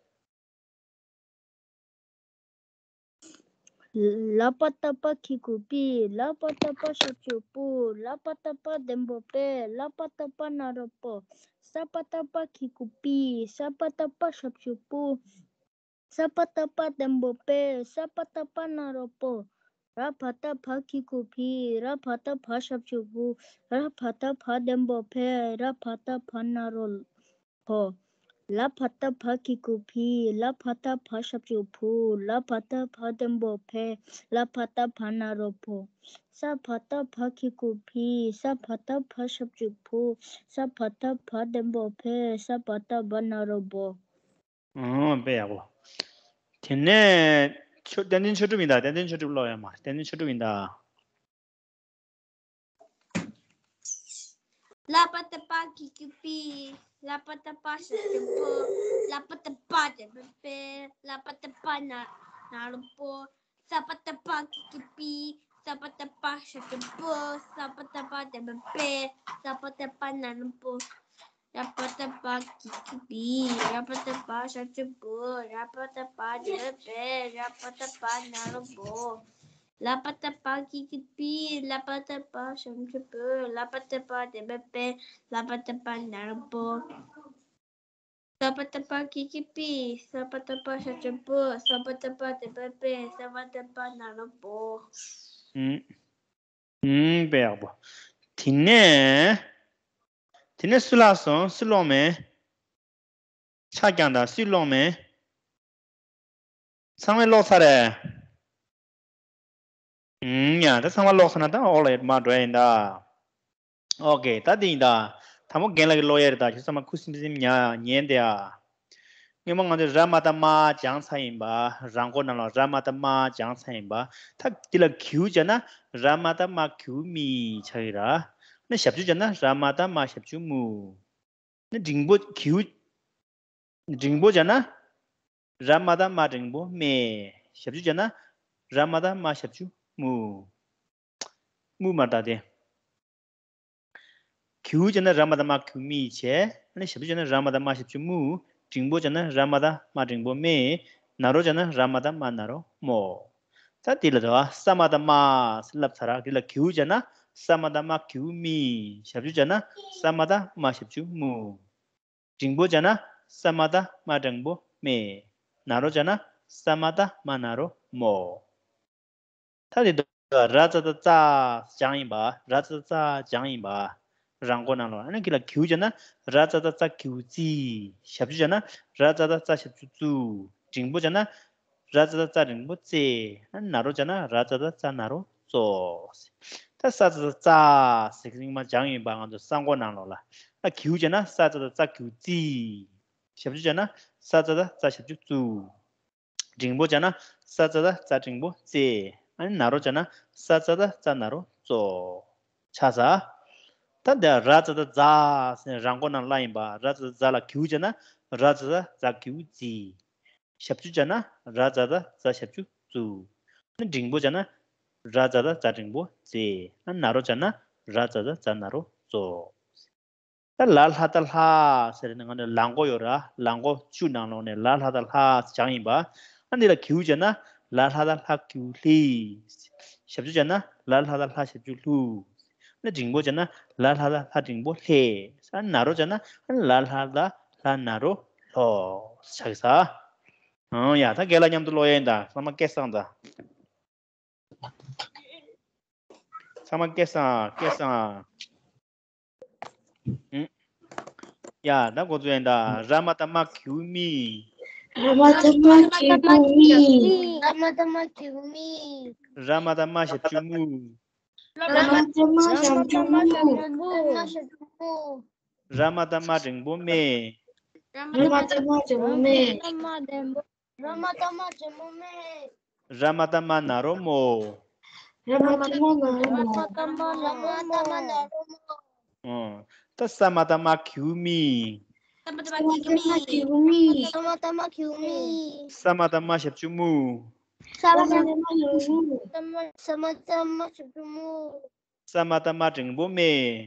ལ་བ་ཏ་བ་གི་གུ་བི། ལ་བ་ཏ་བ་ཞབས་ཀྱུ་བུ། ལ་བ་ཏ་བ་ལྡེམ་པོ་བེ། ལ་བ་ཏ་བ་ན་རོ་བོ། ས་བ་ཏ་བ་གི་གུ་བི། ས་བ་ཏ་བ་ཞབས་ཀྱུ་བུ། ས་བ་ཏ་བ་ལྡེམ་པོ་བེ། ས་བ་ཏ་བ་ན་རོ་བོ། ར་བ་ཏ་བ་གི་གུ་བི། ར་བ་ཏ་བ་ཞབས་ཀྱུ་བུ། ར་བ་ཏ་བ་ལྡེམ་པོ་བེ། ར་བ་ཏ་བ་ན་རོ་བོ། ལ་བ་ཏ་བ་གི་གུ་བི། ལ་བ་ཏ་བ་ཞབས་ཀྱུ་བུ། ལ་བ་ཏ་བ་ལྡེམ་པོ་བེ། ལ་བ་ཏ་བ་ན་རོ་བོ། ས་བ་ཏ་བ་གི་གུ་བི། ས་བ་ཏ་བ་ཞབས་ཀྱུ་བུ། ས་བ་ཏ་བ་ལྡེམ་པོ་བེ། ས་བ་ཏ་བ་ན་རོ་བོ། ཨོ། དཔེ་ཡག་པོ། དེ་ནས་ཆོས། བསྟན་འཛིན་ཆོས་གྲུབ་ཡིན་ད། བསྟན་འཛིན་ཆོས་གྲུབ་ཀློག་ཡོད་མ། བསྟན་འཛིན་ཆོས་གྲུབ་ཡིན་ད། ལ་བ་ཏ་བ་གི་གུ་བི། ལ་བ་ཏ་བ་ཞབས་ཀྱུ་བུ། ལ་བ་ཏ་བ་ལྡེམ་པོ་བེ། ལ་བ་ཏ་བ་ན་ན་རོ་བོ། ས་བ་ཏ་བ་གི་གུ་བི། ས་བ་ཏ་བ་ཞབས་ཀྱུ་བུ། ས་བ་ཏ་བ་ལྡེམ་པོ་བེ། ས་བ་ཏ་བ་ན་རོ་བོ། ར་བ་ཏ་བ་གི་གུ་བི། ར་བ་ཏ་བ་ཞབས་ཀྱུ་བུ། ར་བ་ཏ་བ་ལྡེམ་པོ་བེ། ར་བ་ཏ་བ་ན་རོ་བོ། ལ་བ་ཏ་བ་གི་གུ་བི། ལ་བ་ཏ་བ་ཞབས་ཀྱུ་བུ། ལ་བ་ཏ་བ་ལྡེམ་པོ་བེ། ལ་བ་ཏ་བ་ན་རོ་བོ། ས་བ་ཏ་བ་གི་གུ་བི། ས་བ་ཏ་བ་ཞབས་ཀྱུ་བུ། ས་བ་ཏ་བ་ལྡེམ་པོ་བེ། ས་བ་ཏ་བ་ན་རོ་བོ། ཨུམ། ཨུམ། དཔེ་ཡག་པོ། དེ་ནས། དེ་ནས་སུ་ལྷག་སོང་། སུ་ཀློག་མེད། ཆ་རྐྱང་དང་སུས་ཀློག་མེད། ཚང་མས་ཀློག་ཚར་རེད། ཨུམ། ཡ། ད་ཚང་མ་ཀློག་ཚར་ན་ད་འོག་ལ་མར་འགྲོ་ཡ་ཡིན་ད། ཨོ་ཁེ། ད་དེ་ཡིན་ད། དང་པོ་རྒན་ལགས་ཀྱིས་ཀློག་ཡ་རེད་ད། ཁྱོད་ཚང་མ་ཁུ་སིམ་སིམ་ཉན་ཉན་དེ་ཨ། སྔོན་མ་ང་ཚོས་ར་མ་ཏ་མ་སྦྱངས་ཚར་ཡིན་པ། རང་མགོ་ནང་ལ་ར་མ་ཏ་མ་སྦྱངས་ཚར་ཡིན་པ། ད་འདི་ལ་གི་གུ་སྦྱར་ན་ར་མ་ཏ་མ་གི་གུ་མི་ཆགས་ཀྱི་ར། ནི་ཞབས་ཀྱུ་སྦྱར་ན་ར་མ་ཏ་མ་ཞབས་ཀྱུ་མུ། ནི་འགྲེང་བུ་གི་གུ། འགྲེང་བུ་སྦྱར་ན། ར་མ་ཏ་མ་འགྲེང་བུ་མེ། ཞབས་ཀྱུ་སྦྱར་ན། ར་མ་ཏ་མ་ཞབས་ཀྱུ་མུ། མུ་མར་བཏགས་ཏེ། གི་གུ་སྦྱར་ན་ར་མ་ཏ་མ་གི་གུ་མི་བྱས། ཨ་ནི་ཞབས་ཀྱུ་སྦྱར་ན་ར་མ་ཏ་མ་ཞབས་ཀྱུ་མུ། འགྲེང་བུ་སྦྱར་ན་ར་མ་ཏ་མ་འགྲེང་བུ་མེ། ན་རོ་སྦྱར་ན་ར་མ་ཏ་མ་ན་རོ་མོ། ད་འདི་ལ་དོ། ས་མ་ཏ་མ་ལབ་ཚར་ར། འདི་ལ་གི་གུ་སྦྱར་ན་ས་མ་ཏ་མ་གི་གུ་མི། ཞབས་ཀྱུ་སྦྱར་ན་ས་མ་ཏ་མ་ཞབས་ཀྱུ་མུ། འགྲེང་བུ་སྦྱར་ན་ས་མ་ཏ་མ་འགྲེང་བུ་མེ། ན་རོ་སྦྱར་ན་ས་མ་ཏ་མ་ན་རོ་མོ། ད་དེ་དོ། ར་ཙ་ད་ཙ་སྦྱང་ཡིན་པ། ར་ཙ་ད་ཙ་སྦྱང་ཡིན་པ། རང་མགོ་ནང་ལོགས། ཨ་ནི་གི་ལ་གིའུ་བྱས་ན་ར་ཙ་ད་ཙ་གིའུ་ཙི། ཞབས་ཀྱུ་བྱས་ན་ར་ཙ་ད་ཙ་ཞབས་ཀྱུ་ཙུ། འགྲེང་བུ་བྱས་ན་ར་ཙ་ད་ཙ་འགྲེང་བུ་ཙེ། ཨ་ནི་ན་རོ་བྱས་ན་ར་ཙ་ད་ཙ་ན་རོ་ཙོ། ད་ས་ཙ་ད་ཙ་ཟེར་གྱི་རིང་མ་སྦྱང་ཡིན་པ། ང་ཚོ་ས་མགོ་ནང་ལོགས་ལ། ཨ་གིའུ་བྱས་ན་ས་ཙ་ད་ཙ་གིའུ་ཙི། ཞབས་ཀྱུ་བྱས་ན་ས་ཙ་ད་ཙ་ཞབས་ཀྱུ་ཙུ། འགྲེང་བུ་བྱས་ན་ས་ཙ་ད་ཙ་འགྲེང་བུ་ཙེ། ཨ་ནི་ན་རོ་བྱས་ན་ས་ཙ་ད་ཙ་ན་རོ་ཙོ། ཆ་ས། ད་འདི་ར་ཙ་ད་ཛ་ཟེར་རང་མགོ་ནང་ལ་ཡིན་པ། ར་ཙ་ད་ཛ་ལ་གིའུ་བྱས་ན་ར་ཙ་ད་ཛ་གིའུ་ཙི། ཞབས་ཀྱུ་བྱས་ན་ར་ཙ་ད་ཛ་ཞབས་ཀྱུ་ཙུ། ཨ་ནི་འགྲེང་བུ་བྱས་ན་ར་ཙ་ད་ཛ་འགྲེང་བུ་ཙེ། ཨ་ནི་ན་རོ་བྱས་ན་ར་ཙ་ད་ཛ་ན་རོ་ཙོ། ད་ལ་ལྷ་ད་ལྷ་ཟེར་ནས་ང་ནི་ལ་མགོ་ཡོད་ར། ལ་མགོ་བཅུ་ནང་ལོགས་ནས་ལ་ལྷ་ད་ལྷ་སྦྱང་ཡིན་པ། ཨ་འདི་ལ་གིའུ་བྱས་ན་ལ་ལྷ་ད་ལྷ་གིའུ་ལྷི། ཞབས་ཀྱུ་བྱས་ན་ལ་ལྷ་ད་ལྷ་ཞབས་ཀྱུ་ལྷུ། ཨ་འགྲེང་བུ་བྱས་ན་ལ་ལྷ་ད་ལྷ་འགྲེང་བུ་ལྷེ། ཨ་ན་རོ་བྱས་ན་ལ་ལྷ་ད་ལྷ་ན་རོ་ལྷོ། ཆགས་ས། ཨང་ཡ། ད་རྒན་ལགས་མཉམ་དུ་ཀློག་ཡ་ཡིན་ད། ཚང་མ་སྐད་གསང་ད། ཚང་མ་སྐད་གསང་། སྐད་གསང་། ཨུམ། ཡ། ད་འགོ་ཚུགས་ཡིན་ད། ར་མ་ད་མ་གིའུ་མི། ར་མ་ད་མ་གིའུ་མི། ར་མ་ད་མ་གིའུ་མི། ར་མ་ད་མ་ཞབས་ཀྱུ་མུ། ར་མ་ད་མ་ཞབས་ཀྱུ་མུ། ར་མ་ད་མ་འགྲེང་བུ་མེ། ར་མ་ད་མ་འགྲེང་བུ་མེ། ར་མ་ད་མ་འགྲེང་བུ་མེ། ར་མ་ད་མ་ན་རོ་མོ། ར་མ་ད་མ་ན་རོ་མོ། ར་མ་ད་མ་ན་རོ་མོ། ཨོ། ད་ས་མ་ད་མ་གིའུ་མི། ས་མ་ད་མ་གིའུ་མི། ས་མ་ད་མ་གིའུ་མི། ས་མ་ད་མ་ཞབས་ཀྱུ་མུ། ས་མ་ད་མ་ཞབས་ཀྱུ་མུ། ས་མ་ད་མ་ཞབས་ཀྱུ་མུ། ས་མ་ད་མ་འགྲེང་བུ་མེ།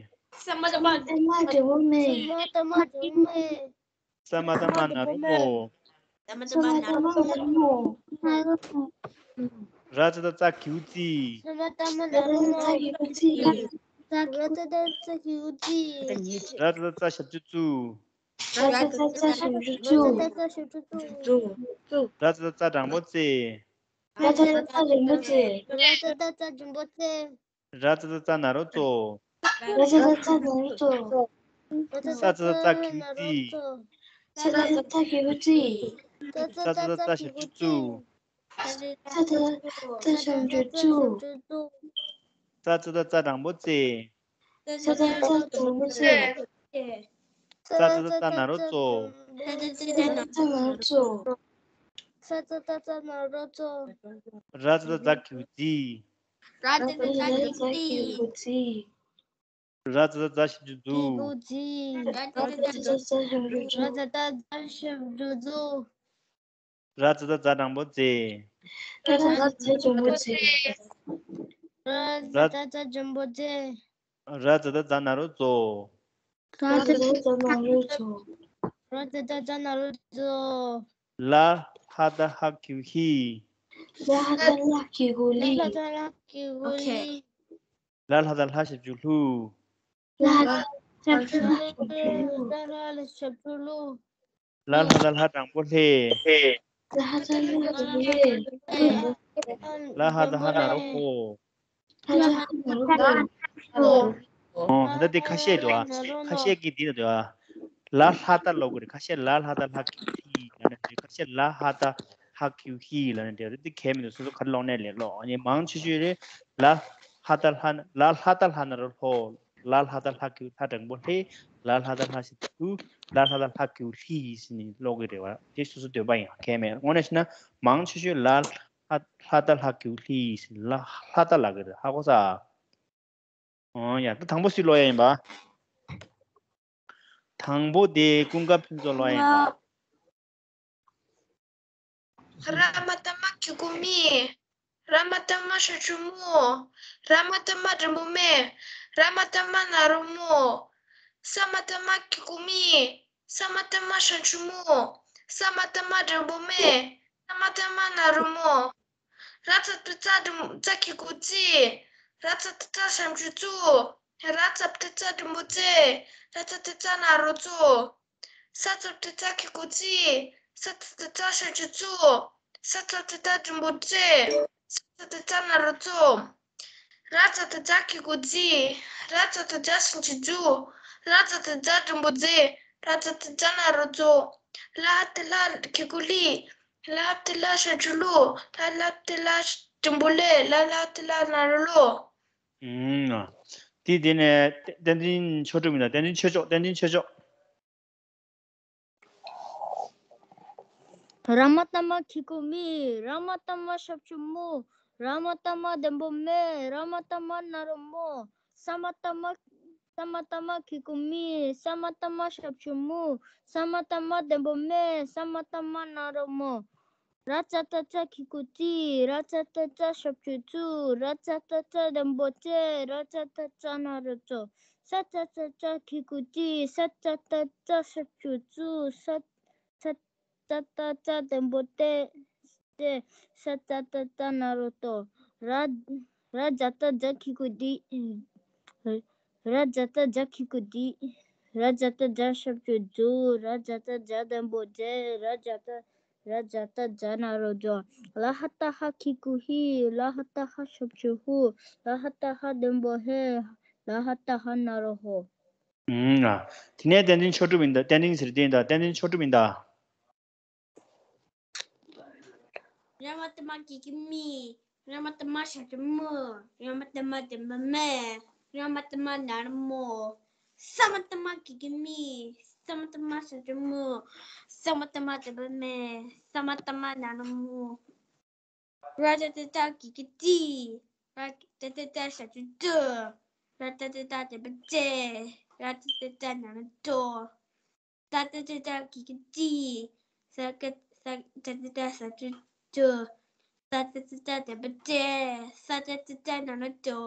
ས་མ་ད་མ་འགྲེང་བུ་མེ། ས་མ་ད་མ་འགྲེང་བུ་མེ། ས་མ་ད་མ་ན་རོ་མོ། ས་མ་ད་མ་ན་རོ་མོ། ན་རོ་མོ། ར་ཙ་ད་ཙ་གིའུ་ཙི། ས་མ་ད་མ་ན་རོ་མོ། ར་ཙ་ད་ཙ་གིའུ་ཙི། ར་ཙ་ད་ཙ་ཞབས་ཀྱུ་ཙུ། ར་ཙ་ད་ཙ་ཞབས་ཀྱུ་ཙུ། ར་ཙ་ད་ཙ་འགྲེང་བུ་ཙེ། ར་ཙ་ད་ཙ་འགྲེང་བུ་ཙེ། ར་ཙ་ད་ཙ་འགྲེང་བུ་ཙེ། ར་ཙ་ད་ཙ་ན་རོ་ཙོ། ར་ཙ་ད་ཙ་ན་རོ་ཙོ། ས་ཙ་ད་ཙ་གིའུ་ཙི། ས་ཙ་ད་ཙ་གིའུ་ཙི། ས་ཙ་ད་ཙ་ཞབས་ཀྱུ་ཙུ། ས་ཙ་ད་ཙ་ཞབས་ཀྱུ་ཙུ། ས་ཙ་ད་ཙ་འགྲེང་བུ་ཙེ། ས་ཙ་ད་ཙ་འགྲེང་བུ་ཙེ། ས་ཙ་ད་ཙ་ན་རོ་ཙོ། ས་ཙ་ད་ཙ་ན་རོ་ཙོ། ས་ཙ་ད་ཙ་ན་རོ་ཙོ། ར་ཙ་ད་ཛ་གིའུ་ཙི། ར་ཙ་ད་ཛ་གིའུ་ཙི། ར་ཙ་ད་ཛ་ཞབས་ཀྱུ་ཛུ། གིའུ་ཙི། ར་ཙ་ད་ཛ་ཞབས་ཀྱུ་ཛུ། ར་ཙ་ད་ཛ་ཞབས་ཀྱུ་ཛུ། ར་ཙ་ད་ཛ་འགྲེང་བུ་ཙེ། ར་ཙ་ད་ཛ་འགྲེང་བུ་ཙེ། ར་ཙ་ད་ཛ་འགྲེང་བུ་ཙེ། ར་ཙ་ད་ཛ་ན་རོ་ཛོ། ར་ཙ་ད་ཛ་ན་རོ་ཛོ། ར་ཙ་ད་ཛ་ན་རོ་ཛོ། ལ་ལྷ་ད་ལྷ་གིའུ་ལྷི། ལ་ལྷ་ད་ལྷ་གིའུ་ལྷི། ལ་ལྷ་ད་ལྷ་གིའུ་ལྷི། ལ་ལྷ་ད་ལྷ་ཞབས་ཀྱུ་ལྷུ། ལ་ལྷ་ད་ལྷ་ཞབས་ཀྱུ་ལྷུ། ལ་ལྷ་ད་ལྷ་འགྲེང་བུ་ལྷེ། ལ་ལྷ་ད་ལྷ་འགྲེང་བུ་ལྷེ། ལ་ལྷ་ད་ལྷ་ན་རོ་ལྷོ། ལ་ལྷ་ད་ལྷ་ན་རོ་ལྷོ། ཨོ། ད་དེ་ཁ་ཤས་འདུག་ཨ། ཁ་ཤས་ཀྱིས་འདི་ལ་འདུག་ཨ། ལ་ལྷ་ད་ཀློག་གི་རེད། ཁ་ཤས་ལ་ལྷ་ད་ལྷ་གིའུ་ལྷི་ལབ་ནས་འདུག་ཁ་ཤས་ལ་ལྷ་ད་ལྷ་གིའུ་ལྷི་ལབ་ནས་འདུག་དེ་གལ་མི་འདུག་སོ་སོ་ག་རེ་ཀློག་ནའི་ལེགས། ཀློག་ཨ་ནི་མང་ཆེ་ཤོས་རེད། ལ་ལྷ་ད་ལྷ་ལ་ལྷ་ད་ལྷ་ན་རོ་ལྷོ། ལ་ལྷ་ད་ལྷ་གིའུ་ལྷ་འགྲེང་བུ་ལྷེ། ལ་ལྷ་ད་ལྷ་ཞབས་ཀྱུ་ལྷུ། ལ་ལྷ་ད་ལྷ་གིའུ་ལྷི་ཟེར་ནས་ཀློག་གི་རེད་བ། དེ་སོ་སོ་འདོད་པ་ཡིན། གལ་མེད། དངོས་གནས་བྱས་ན་མང་ཆེ་ཤོས་ལ་ལྷ་ལྷ་ད་ལྷ་གིའུ་ལྷི་ཟེར་ལ་ལྷ་ད་ལབ་གི་རེད། ཧ་གོ་ས། ཨོ་ཡ། ད་དང་པོ་སུས་ཀློག་ཡ་ཡིན་པ། དང་པོ་དེ་ཀུན་དགའ་ཕུན་ཚོགས་ཀློག་ཡ་ཡིན་པ། ར་མ་ཏ་མ་གི་གུ་མི། ར་མ་ཏ་མ་ཞབས་ཀྱུ་མོ། ར་མ་ཏ་མ་འགྲེང་བུ་མེ། ར་མ་ཏ་མ་ན་རོ་མོ། ས་མ་ཏ་མ་གི་གུ་མི། ས་མ་ཏ་མ་ཞབས་ཀྱུ་མོ། ས་མ་ཏ་མ་འགྲེང་བུ་མེ། ས་མ་ཏ་མ་ན་རོ་མོ། ར་ཙ་ཏ་ཙ་འགྲེང་ཙ་གི་གུ་ཙི། ར་ཙ་ཏ་ཙ་ཞབས་ཀྱུ་ཙུ། ར་ཙ་ཏ་ཙ་འགྲེང་བུ་ཙེ། ར་ཙ་ཏ་ཙ་ན་རོ་ཙོ། ས་ཙ་ཏ་ཙ་གི་གུ་ཙི། ས་ཙ་ཏ་ཙ་ཞབས་ཀྱུ་ཙུ། ས་ཙ་ཏ་ཙ་འགྲེང་བུ་ཙེ། ས་ཙ་ཏ་ཙ་ན་རོ་ཙོ། ར་ཙ་ཏ་ཙ་གི་གུ་ཙི། ར་ཙ་ཏ་ཛ་ཞབས་ཀྱུ་ཛུ། ར་ཙ་ཏ་ཛ་འགྲེང་བུ་ཛེ། ར་ཙ་ཏ་ཛ་ན་རོ་ཛོ། ལ་ཧ་ཏ་ལྷ་གི་གུ་ལི། ལ་ཧ་ཏ་ལྷ་ཞབས་ཀྱུ་ལུ། ལ་ལ་ཧ་ཏ་ལྷ་འགྲེང་བུ་ལེ། ལ་ལ་ཧ་ཏ་ལྷ་ན་རོ་ལོ། ཨུམ། དེ་དེ་ནས་བསྟན་འཛིན་ཆོས་གྲུབ་ཡིན་ད། བསྟན་འཛིན་ཆོས་མཆོག་བསྟན་འཛིན་ཆོས་མཆོག་ར་མ་ཏ་མ་གི་གུ་མི། ར་མ་ཏ་མ་ཞབས་ཀྱུ་མུ། ར་མ་ཏ་མ་འགྲེང་བུ་མེ། ར་མ་ཏ་མ་ན་རོ་མོ། ས་མ་ཏ་མ། ས་མ་ཏ་མ་གི་གུ་མི། ས་མ་ཏ་མ་ཞབས་ཀྱུ་མུ། ས་མ་ཏ་མ་འགྲེང་བུ་མེ། ས་མ་ཏ་མ་ན་རོ་མོ། ར་ཙ་ཏ་ཙ་གི་གུ་ཙི། ར་ཙ་ཏ་ཙ་ཞབས་ཀྱུ་ཙུ། ར་ཙ་ཏ་ཙ་འགྲེང་བུ་ཙེ། ར་ཙ་ཏ་ཙ་ན་རོ་ཙོ། ས་ཙ་ཏ་ཙ་གི་གུ་ཙི། ས་ཙ་ཏ་ཙ་ཞབས་ཀྱུ་ཙུ། ས། ས་ཙ་ཏ་ཙ་འགྲེང་བུ་ཏེ། ཏེ། ས་ཙ་ཏ་ཙ་ན་རོ་ཏོ། ར། ར་ཛ་ཏ་ཛ་གི་གུ་དི། ར་ཛ་ཏ་ཛ་གི་གུ་དི། ར་ཛ་ཏ་ཛ་ཞབས་ཀྱུ་ཛུ། ར་ཛ་ཏ་ཛ་འགྲེང་བུ་ཛེ། ར་ཛ་ཏ། ར་ཛ་ཏ་ཛ་ན་རོ་ཛོ། ལ་ཧ་ཏ་ཧ་གི་གུ་ཧི། ལ་ཧ་ཏ་ཧ་ཞབས་ཀྱུ་ཧུ། ལ་ཧ་ཏ་ཧ་འགྲེང་བུ་ཧེ། ལ་ཧ་ཏ་ཧ་ན་རོ་ཧོ། ཨུམ། ཨ། དེ་ནས་བསྟན་འཛིན་ཆོས་གྲུབ་ཡིན་ད། བསྟན་འཛིན་ཟེར་དེ་ཡིན་ད། བསྟན་འཛིན་ཆོས་གྲུབ་ཡིན་ད། ར་མ་ཏ་མ་གི་གུ་མི། ར་མ་ཏ་མ་ཞབས་ཀྱུ་མུ། ར་མ་ཏ་མ་འགྲེང་བུ་མེ། ར་མ་ཏ་མ་ན་རོ་མོ། ས་མ་ཏ་མ་གི་གུ་མི། ས་མ་ཏ་མ་ཞབས་ཀྱུ་མུ། ས་མ་ཏ་མ་འགྲེང་བུ་མེ། ས་མ་ཏ་མ་ན་རོ་མོ། ར་ཏ་ཏ་ཏ་གི་གུ་ཏི། ར་ཏ་ཏ་ཏ་ཞབས་ཀྱུ་ཏུ། ར་ཏ་ཏ་ཏ་འགྲེང་བུ་ཏེ། ར་ཏ་ཏ་ཏ་ན་རོ་ཏོ། ས་ཏ་ཏ་ཏ་གི་གུ་ཏི། ས་ཀ་ས་ཏ་ཏ་ཏ་ཞབས་ཀྱུ་ཏུ། ས་ཏ་ཏ་ཏ་འགྲེང་བུ་ཏེ། ས་ཏ་ཏ་ཏ་ན་རོ་ཏོ།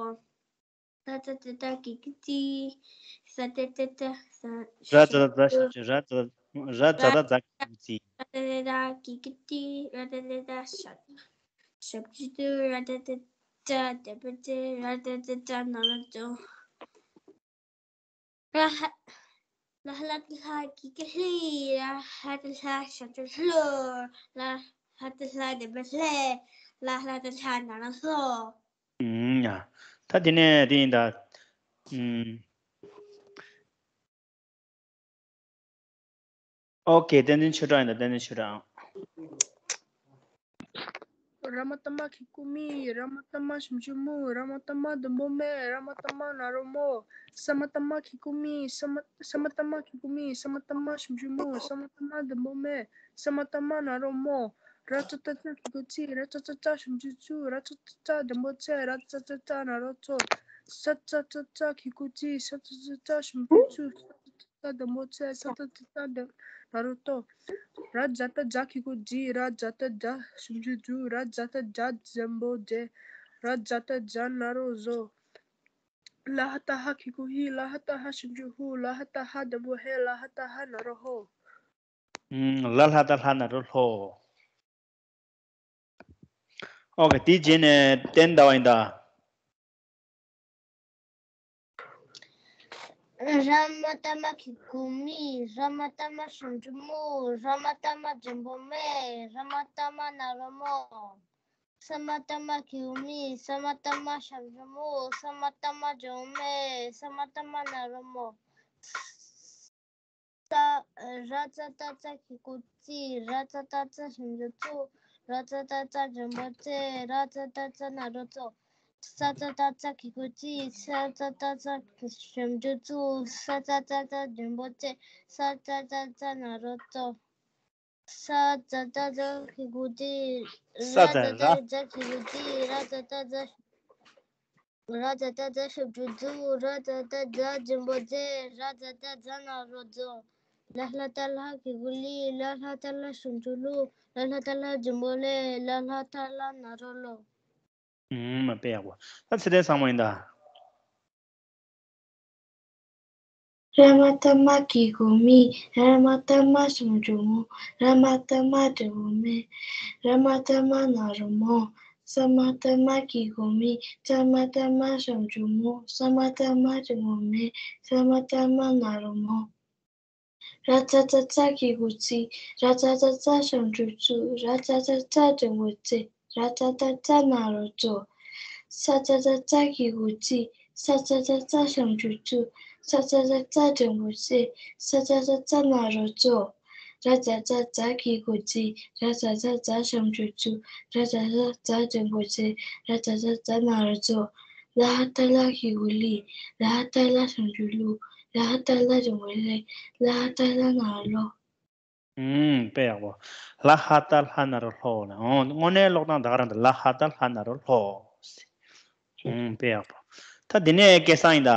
ས་ཏ་ཏ་ཏ་གི་གུ་ཏི། ས་ཏ་ཏ་ཏ་ས་ར་ཛ་ཏ་ཛ་ཞབས་ཀྱུ། ར་ཛ། ར་ཛ་ཏ་ཛ་གི་གུ་ཙི། ར་ཏ་ཏ་ཏ་གི་གུ་ཏི། ར་ཏ་ཏ་ཏ་ཞབས་ཞབས་ཀྱུ་ཏུ། ར་ཏ་ཏ་ཏ་འགྲེང་བུ་ཏེ། ར་ཏ་ཏ་ཏ་ན་རོ་ཏོ། ལ་ཧ། ལ་ཧ་ལ་ཏ་ལྷ་གི་གུ་ལྷི། ལ་ཧ་ཏ་ལྷ་ཞབས་ཀྱུ་ལྷུ། ལ་ཧ་ཏ་ལྷ་འགྲེང་བུ་ལྷེ། ལ་ཧ་ལ་ཏ་ལྷ་ན་རོ་ལྷོ། ཨུམ། ཡ། ད་དེ་ནས་དེ་ཡིན་ད། ཨུམ། ཨོ་ཁེ། བསྟན་འཛིན་ཆོས་གྲགས་ཡིན་ད། བསྟན་འཛིན་ཆོས་གྲགས། ར་མ་ཏ་མ་གི་གུ་མི། ར་མ་ཏ་མ་ཞབས་ཀྱུ་མུ། ར་མ་ཏ་མ་འགྲེང་བུ་མེ། ར་མ་ཏ་མ་ན་རོ་མོ། ས་མ་ཏ་མ་གི་གུ་མི། ས་མ། ས་མ་ཏ་མ་གི་གུ་མི། ས་མ་ཏ་མ་ཞབས་ཀྱུ་མུ། ས་མ་ཏ་མ་འགྲེང་བུ་མེ། ས་མ་ཏ་མ་ན་རོ་མོ། ར་ཙ་ཏ་ཙ་གི་གུ་ཙི། ར་ཙ་ཙ་ཙ་ཞབས་ཀྱུ་ཙུ། ར་ཙ་ཙ་ཙ་འགྲེང་བུ་ཙེ། ར་ཙ་ཙ་ཙ་ན་རོ་ཙོ། ས་ཙ་ཙ་ཙ་གི་གུ་ཙི། ས་ཙ་ཙ་ཙ་ཞབས་ཀྱུ་ཙུ། ས་ཙ་ཙ་ཙ་འགྲེང་བུ་ཙེ། ས་ཙ་ཙ་ཙ་ན་རོ་ཏོ། ར་ཛ་ཏ་ཛ་གི་གུ་ཛི། ར་ཛ་ཏ་ཛ་ཞབས་ཀྱུ་ཛུ། ར་ཛ་ཏ་ཛ་འགྲེང་བུ་ཛེ། ར་ཛ་ཏ་ཛ་ན་རོ་ཛོ། ལ་ཧ་ཏ་ཧ་གི་གུ་ཧི། ལ་ཧ་ཏ་ཧ་ཞབས་ཀྱུ་ཧུ། ལ་ཧ་ཏ་ཧ་འགྲེང་བུ་ཧེ། ལ་ཧ་ཏ་ཧ་ན་རོ་ཧོ། ཨུམ། ལ་ལྷ་ཏ་ལྷ་ན་རོ་ལྷོ། ཨོ་ཁེ། དེའི་རྗེས་ནས་བསྟན་ཟླ་བ་ཡིན་ད། ར་མ་ཏ་མ་གི་གུ་མི། ར་མ་ཏ་མ་ཞབས་ཀྱུ་མུ། ར་མ་ཏ་མ་འགྲེང་བུ་མེ། ར་མ་ཏ་མ་ན་རོ་མོ། ས་མ་ཏ་མ་གི་གུ་མི། ས་མ་ཏ་མ་ཞབས་ཀྱུ་མུ། ས་མ་ཏ་མ་འགྲེང་བུ་མེ། ས་མ་ཏ་མ་ན་རོ་མོ། ས། ར་ཙ་ཏ་ཙ་གི་གུ་ཙི། ར་ཙ་ཏ་ཙ་ཞབས་ཀྱུ་ཙུ། ར་ཙ་ཏ་ཙ་འགྲེང་བུ་ཙེ། ར་ཙ་ཏ་ཙ་ན་རོ་ཙོ། ས་ཙ་ཏ་ཙ་གི་གུ་ཙི། ས་ཙ་ཏ་ཙ་ཞབས་ཀྱུ་ཙུ། ས་ཙ་ཏ་ཙ་འགྲེང་བུ་ཙེ། ས་ཙ་ཏ་ཙ་ན་རོ་ཙོ། ས་ཙ་ཏ་ཙ་གི་གུ་ཙི། ས་ཙ། ར་ཙ་ཏ་ཙ་གི་གུ་ཙི། ར་ཙ་ཏ་ཙ། ར་ཙ་ཏ་ཙ་ཞབས་ཀྱུ་ཙུ། ར་ཙ་ཏ་ཙ་འགྲེང་བུ་ཙེ། ར་ཙ་ཏ་ཙ་ན་རོ་ཙོ། ལ་ལྷ་ཏ་ལྷ་གི་གུ་ལི། ལ་ལྷ་ཏ་ལྷ་ཞབས་ཀྱུ་ལུ། ལ་ལྷ་ཏ་ལྷ་འགྲེང་བུ་ལེ། ལ་ལྷ་ཏ་ལྷ་ན་རོ་ལོ། ཨུམ། དཔེ་ཡག་པོ། ད་ཚེ་བརྟན་བཟང་མོ་ཡིན་ད། ར་མ་ཏ་མ་གི་གུ་མི། ར་མ་ཏ་མ་ཞབས་ཀྱུ་མུ། ར་མ་ཏ་མ་འགྲེང་བུ་མེ། ར་མ་ཏ་མ་ན་རོ་མོ། ས་མ་ཏ་མ་གི་གུ་མི། ས་མ་ཏ་མ་ཞབས་ཀྱུ་མུ། ས་མ་ཏ་མ་འགྲེང་བུ་མེ། ས་མ་ཏ་མ་ན་རོ་མོ། ར་ཙ་ཏ་ཙ་གི་གུ་ཙི། ར་ཙ་ཏ་ཙ་ཞབས་ཀྱུ་ཙུ། ར་ཙ་ཏ་ཙ་འགྲེང་བུ་ཙེ། ར་ཙ་ཏ་ཙ་ན་རོ་ཙོ། ས་ཙ་ཙ་ཙ་གི་གུ་ཙི། ས་ཙ་ཙ་ཙ་ཞབས་ཀྱུ་ཙུ། ས་ཙ་ཙ་ཙ་འགྲེང་བུ་ཙེ། ས་ཙ་ཙ་ཙ་ན་རོ་ཙོ། ར་ཙ་ཙ་ཙ་གི་གུ་ཙི། ར་ཙ་ཙ་ཙ་ཞབས་ཀྱུ་ཙུ། ར་ཙ་ཙ་ཙ་འགྲེང་བུ་ཙེ། ར་ཙ་ཙ་ཙ་ན་རོ་ཙོ། ལ་ཧ་ཏ་ལ་གི་གུ་ལི། ལ་ཧ་ཏ་ལ་ཞབས་ཀྱུ་ལུ། ལ་ཧ་ཏ་ལ་འགྲེང་བུ་ལེ། ལ་ཧ་ཏ་ལ་ན་རོ་ལོ། ཨུམ། དཔེ་ཡག་པོ། ལ་ཧ་ཏ་ལྷ་ན་རོ་ལྷོ་ལ། ཨོ། དངོས་གནས་ཀློག་སྟངས་ད་ག་རང་འདུག་ལ་ཧ་ཏ་ལྷ་ན་རོ་ལྷོ། ཨུམ། དཔེ་ཡག་པོ། ད་འདི་ནས་སྐལ་བཟང་ཡིན་ད།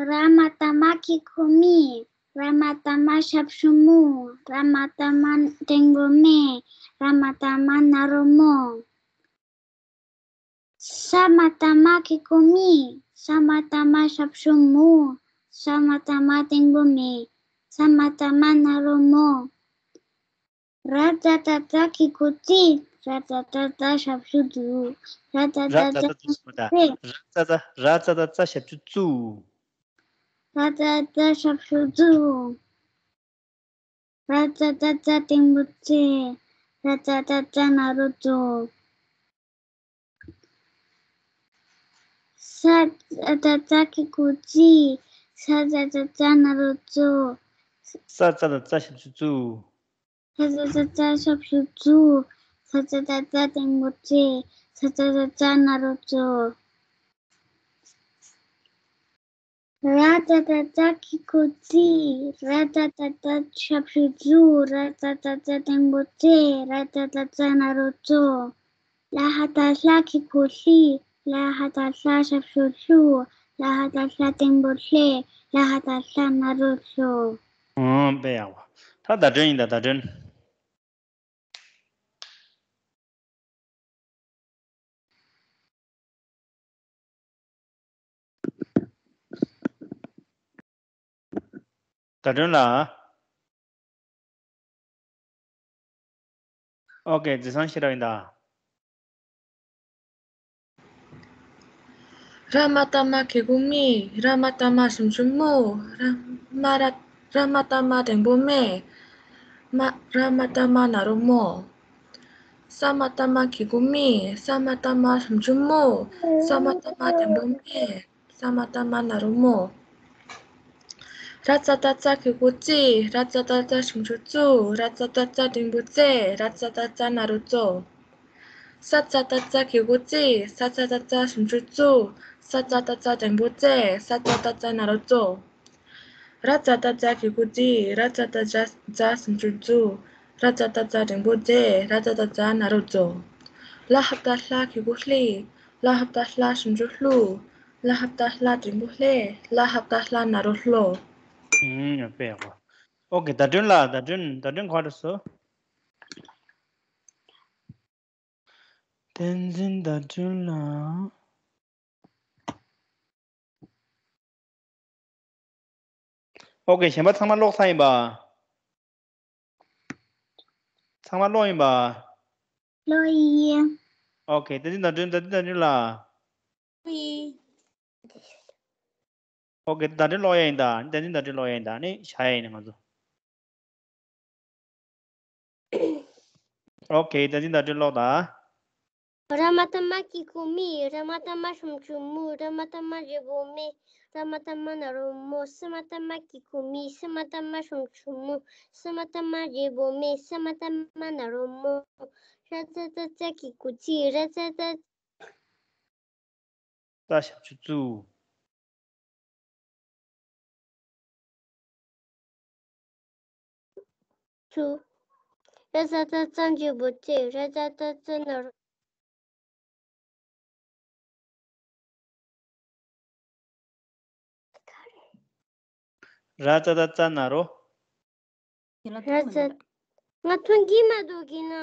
ར་མ་བཏགས་རྨ་གི་གུ་རྨི། ར་མ་བཏགས་རྨ་ཞབས་ཀྱུ་རྨུ། ར་མ་བཏགས་རྨ་འགྲེང་བུ་རྨེ། ར་མ་བཏགས་རྨ་ན་རོ་རྨོ། ས་མ་བཏགས་སྨ་གི་གུ་སྨི། ས་མ་བཏགས་སྨ་ཞབས་ཀྱུ་སྨུ། ས་མ་བཏགས་སྨ་འགྲེང་བུ་སྨེ། ས་མ་བཏགས་སྨ་ན་རོ་སྨོ། ར་ཙ་ཙ་ཙ་གི་གུ་རྩི། ར་ཙ་ཙ་ཙ་ཞབས་ཀྱུ་རྫུ། ར་ཙ་ཙ་ཙ་གི་གུ་རྩེ། ར་ཙ་ཙ་ར་ཙ་ཙ་ཙ་ཞབས་ཀྱུ་རྩུ། ར་ཙ་ཙ་ཞབས་ཀྱུ་རྫུ། ར་ཙ་ཙ་ཙ་འགྲེང་བུ་རྩེ། ར་ཙ་ཙ་ཙ་ན་རོ་རྫོ། ས་ཙ་ཙ་ཙ་གི་གུ་རྩི། ས་ཙ་ཙ་ཙ་ན་རོ་རྫོ། ས་ཙ་ཙ་ཙ་ཞབས་ཀྱུ་རྩུ། ས་ཙ་ཙ་ཙ་ཞབས་ཀྱུ་རྫུ། ས་ཙ་ཙ་ཙ་འགྲེང་བུ་རྩེ། ས་ཙ་ཙ་ཙ་ན་རོ་རྫོ། ར་ཙ་ཙ་ཙ་གི་གུ་རྩི། ར་ཙ་ཙ་ཙ་ཞབས་ཀྱུ་རྫུ། ར་ཙ་ཙ་ཙ་འགྲེང་བུ་རྩེ། ར་ཙ་ཙ་ཙ་ན་རོ་རྫོ། ལ་ཧ་ཏ་ལྷ་གི་གུ་ལྷི། ལ་ཧ་ཏ་ལྷ་ཞབས་ཀྱུ་ལྷུ། ལ་ཧ་ཏ་ལྷ་འགྲེང་བུ་ལྷེ། ལ་ཧ་ཏ་ལྷ་ན་རོ་ལྷོ། ཨང་། དཔེ་ཡག་པོ། ད་བརྡ་སྒྲོན་ཡིན་ད། བརྡ་སྒྲོན། བརྡ་སྒྲོན་ལགས། ཨོ་ཀེ། རྗེས་སང་ཤེས་རབ་ཡིན་ད། ར་མ་བཏགས་རྨ་གི་གུ་རྨི། ར་མ་བཏགས་རྨ་ཞབས་ཀྱུ་རྨུ། ར་མ་ར་ར་མ་བཏགས་རྨ་འགྲེང་བུ་རྨེ། མ་ར་མ་བཏགས་རྨ་ན་རོ་རྨོ། ས་མ་བཏགས་སྨ་གི་གུ་སྨི། ས་མ་བཏགས་སྨ་ཞབས་ཀྱུ་སྨུ། ས་མ་བཏགས་སྨ་འགྲེང་བུ་སྨེ། ས་མ་བཏགས་སྨ་ན་རོ་སྨོ། ར་ཙ་བཏགས་རྩ་གི་གུ་རྩི། ར་ཙ་བཏགས་རྩ་ཞབས་ཀྱུ་རྩུ། ར་ཙ་བཏགས་རྩ་འགྲེང་བུ་རྩེ། ར་ཙ་བཏགས་རྩ་ན་རོ་རྩོ། ས་ཙ་བཏགས་རྩ་གི་གུ་རྩི། ས་ཙ་བཏགས་རྩ་ཞབས་ཀྱུ་རྩུ། ས་ཙ་བཏགས་རྩ་འགྲེང་བུ་རྩེ། ས་ཙ་བཏགས་རྩ་ན་རོ་རྩོ། ར་ཙ་བཏགས་རྩ་གི་གུ་རྩི། ར་ཙ་བཏགས་རྩ་ཞབས་ཀྱུ་རྩུ། ར་ཙ་བཏགས་རྩ་འགྲེང་བུ་རྩེ། ར་ཙ་བཏགས་རྩ་ན་རོ་རྩོ། ལ་ཧ་བཏགས་ལྷ་གི་གུ་ལྷི། ལ་ཧ་བཏགས་ལྷ་ཞབས་ཀྱུ་ལྷུ། ལ་ཧ་བཏགས་ལྷ་འགྲེང་བུ་ལྷེ། ལ་ཧ་བཏགས་ལྷ་ན་རོ་ལྷོ། ཨུམ། ཡག་པོ་ཡག་པོ། ཨོ་ཀེ། བརྡ་སྒྲོན་ལ། བརྡ་སྒྲོན། བརྡ་སྒྲོན་ག་རེ་སོ། བསྟན་འཛིན་བརྡ་སྒྲོན་ལགས། ཨོ་ཀེ། གཞན་པ་ཚང་མ་ཀློག་ཚར་ཡིན་པ། ཚང་མ་ཀློག་ཡིན་པ། ཀློག་ཡིན། ཨོ་ཀེ། བསྟན་འཛིན་བརྡ་སྒྲོན། བསྟན་འཛིན་བརྡ་སྒྲོན་ལགས། ཀློག་ཡིན། ཨོ་ཀེ། བརྡ་སྒྲོན་ཀློག་ཡ་ཡིན་ད། བསྟན་འཛིན་བརྡ་སྒྲོན་ཀློག་ཡ་ཡིན་ད། ནི་བྱ་ཡ་ཡིན་ང་ཚོ། ཨོ་ཀེ། བསྟན་འཛིན་བརྡ་སྒྲོན་ཀློག་དང་། ར་མ་བཏགས་རྨ་གི་གུ་རྨི། ར་མ་བཏགས་རྨ་ཞབས་ཀྱུ་རྨུ། ར་མ་བཏགས་རྨ་འགྲེང་བུ་རྨེ། ར་མ་བཏགས་རྨ་ན་རོ་རྨོ། ས་མ་བཏགས་སྨ་གི་གུ་སྨི། ས་མ་བཏགས་སྨ་ཞབས་ཀྱུ་སྨུ། ས་མ་བཏགས་སྨ་འགྲེང་བུ་སྨེ། ས་མ་བཏགས་སྨ་ན་རོ་རྨོ། ར་ཙ་བཏགས་རྩ་གི་གུ་རྩི། ར་ཙ་བཏགས་རྩ་ཞབས་ཀྱུ་རྩུ། ཚུ། ར་ཙ་བཏགས་རྩ་འགྲེང་བུ་རྩེ། ར་ཙ་བཏགས་རྩ་ན་རོ། ར་ཙ་བཏགས་རྩ་ན་རོ། ར་ཙ། ང་ཐོན་གྱི་མ་འདུག་གི་ན།